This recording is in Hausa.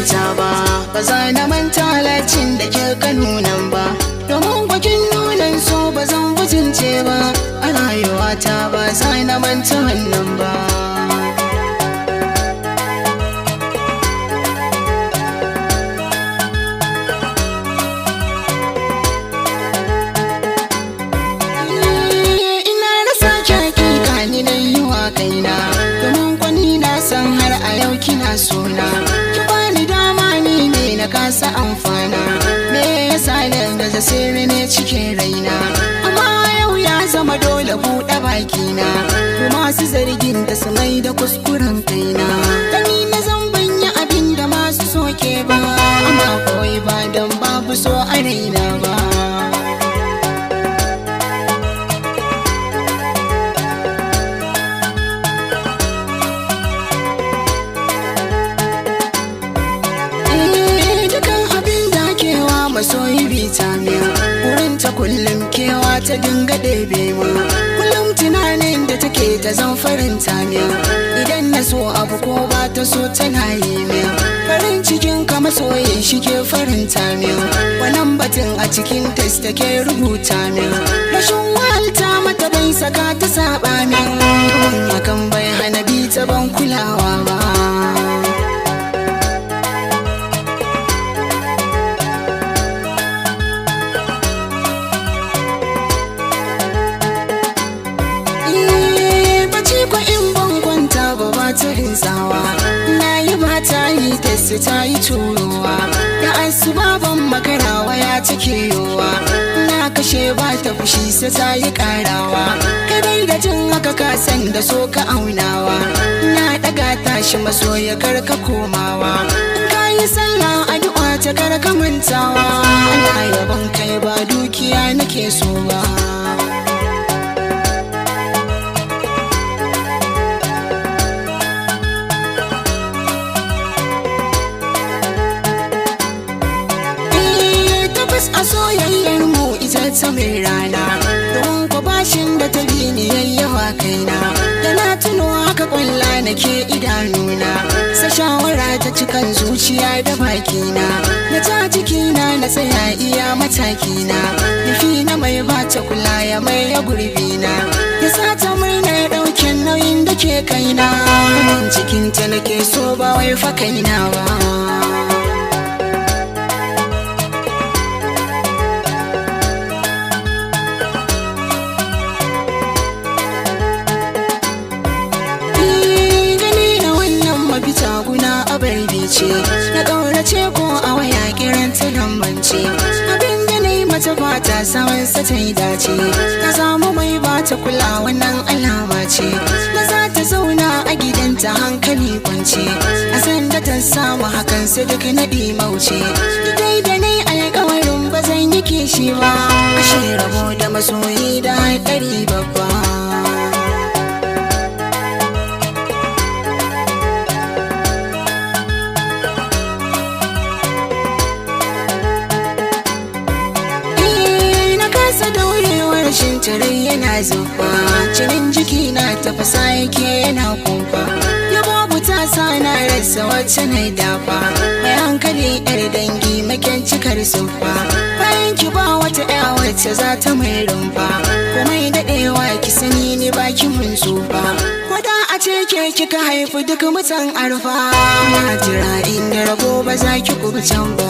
manta ba, ba za na manta halaccin da kika nunan ba. Domin kwakin nunan so ba zan bujince ba, a rayuwata ba za na manta wannan ba. Ina rasa ki hakika ni na yi wa kaina, domin kwani na san har a yau kina sona. Ki bani dama ni ne na kasa amfana, me yasa na gaza sirri ne cikin raina. Amma yau ya zama dole buɗe bakina, ku masu zargin da su mai da kuskuren kaina. Gani na zan banya abin da masu soke ba, amma kawai ba don babu so a raina ba. Dukan abin da kewa masoyi vitamin, wurin ta kullum kewa ta dinga ɗebe mu, kullum tunanin da take ta zan farinta min. Idan na so abu ko ba ta so tana yi min, farin cikin ka masoyi shi ke farinta min. Wannan batun a cikin test take rubuta min, rashin wahalta mata bai saka ta saba min. Hakan bai hana bi ta ban kulawa ba. Bacci ko in ban kwanta ba ba ta rinsawa, na yi ba ta yi test ta yi turowa. Da asuba ban makarawa ya take yowa, na kashe ba ta fushi sai ta yi karawa. Kadai da jin haka ka san da so ka aunawa, na daga tashi masoya karka komawa. In ka yi sallah addu'a ta karka mantawa, ana yabon kai ba dukiya nake so ba. Tabbas a soyayyar mu ita ta mai rana, don ko bashin da ta bi ni yayyawa kaina. Da na tuno haka kwalla nake idanuna, sa shawara ta cikan zuciya da bakina. Na ta jikina na tsaya iya matakina, nufi na mai bata kula ya mai ya gurbina. Ya sa ta murna ya ɗauke nauyin da ke kaina, farin cikinta nake so ba wai fa kaina ba. Gani na wannan mafita guna abarbi ce, na ƙaurace ko a waya kiran ta lambance. Abin da na yi mata ba ta samun sa ta yi dace, ta samu mai ba ta kula wannan alama ce. Na za ta zauna a gidanta hankali kwance, a san da ta samu hakan su duk na mauce. Dai da na yi alƙawarin ba zan yi kishi ba, ashe rabo da masoyi da haɗari babba. Na kasa daurewar rashin tare yana zuba, jinin jiki na tafasa yake yana kumfa. Ya babu ta sa na rasa wacce na dafa, mai hankali yar dangi maken cikar suffa. Bayan ki ba wata ya wacce za ta mai rumfa, komai daɗewa ki sani ni baki mun tsufa. Ko da a ce ke kika haifi duk mutan arfa, na jira inda rabo ba za ki kubucan ba.